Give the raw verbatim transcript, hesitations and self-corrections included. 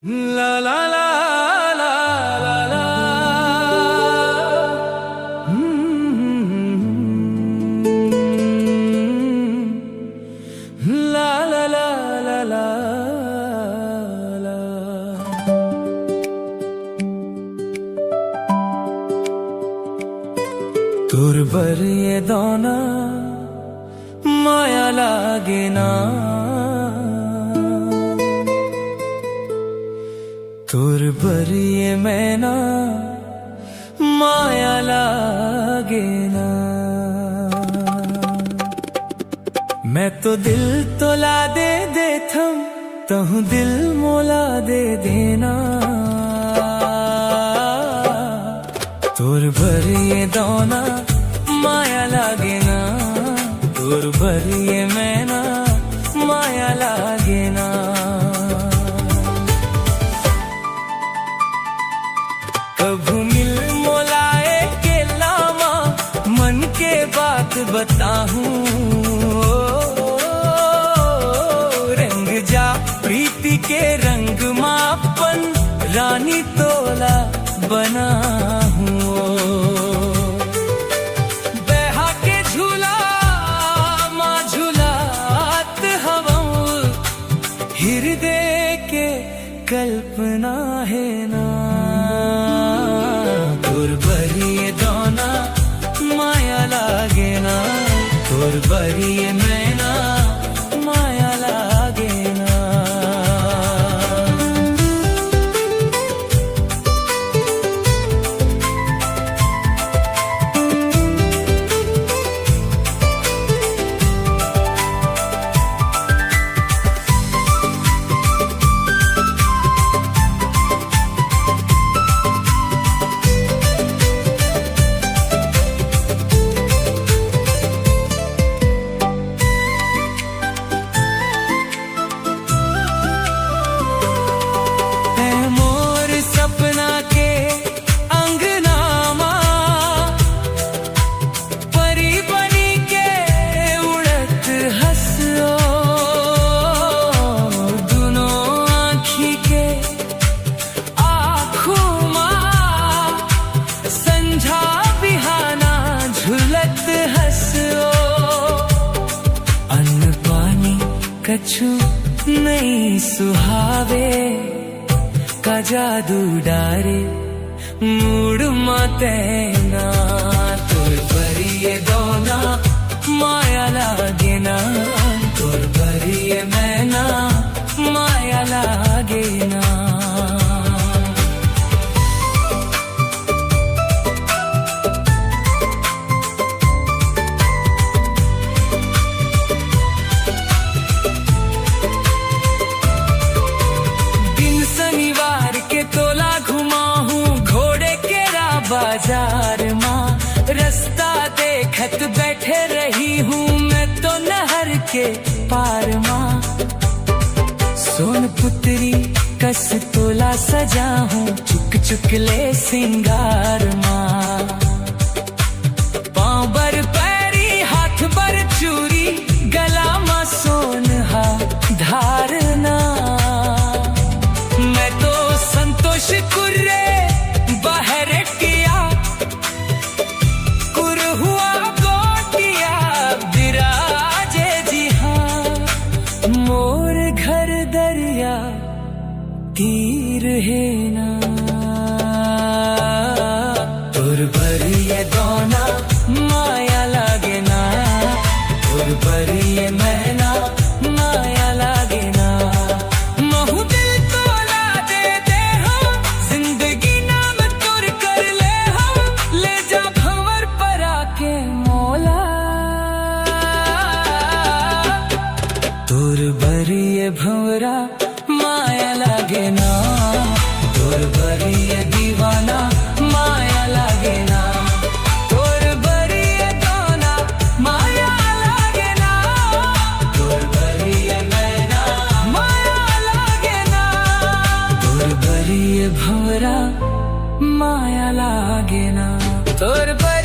ला ला ला ला ला ला। हम्म। ला ला ला ला ला ला। तोर बर ये दौना माया लागे ना, तोर बर ये मैना माया लागे ना। मैं तो दिल तोला दे देथंव, तहूँ दिल मोला दे देना। तोर बर ये दौना माया लागे ना, तोर बर ये मैना माया लागे ना। कभू मिल मोला ए केला मा, मन के बात बताहूँ। रंग जा प्रीति के रंग मा अपन, रानी तोला बनाहूँ। बेहा के झूला मा झुलात हवंव, हिरदे के कल्पना हे ना। तोर बर ये दौना माया लागे ना, तोर बर ये मैना माया लागे ना। ए मोर सपना के अंगना मा, परी बनी के उड़त हस ओ, दुनो आँखी के आँखू मा, संझा बिहाना झुलत हस ओ। अन्न पानी कछु नइ सुहावे, का जादू डारे मूड़ मा तैं ना। तोर बर ये दौना माया लागे ना, तोर बर ये मैना माया लागे ना। दिन शनिवार के तोला घुमाहूँ घोड़े केरा बाजार मा, रस्ता देखत बैठे रही हूँ मैं तो नहर के पार मा। सोन पुतरी कस तोला सजाहूँ चुक चुक ले सिंगार मा। पाँव बर पैरी, हाथ बर चूरी, गला मा सोन हा धारना। मैं तो संतोष कुर्रे बहरटिया, कुरहुआ गोटिया बिराजे जिहाँ। मोर घर दरिया तीर हे ना। तोर बर ये दौना माया लागे ना, तोर बर ये मैना माया लागे ना। महूँ दिल तोला दे दे हँव, जिंदगी नाम तोर कर ले हँव, ले जा भंवर परा के मोला। तोर बर ये भंवरा माया लागे ना, तोर बर ये दीवाना माया लागे ना, तोर बर ये दौना माया लागे ना, तोर बर ये मैना माया लागे ना, तोर बर ये भंवरा माया लागे ना, तोर बर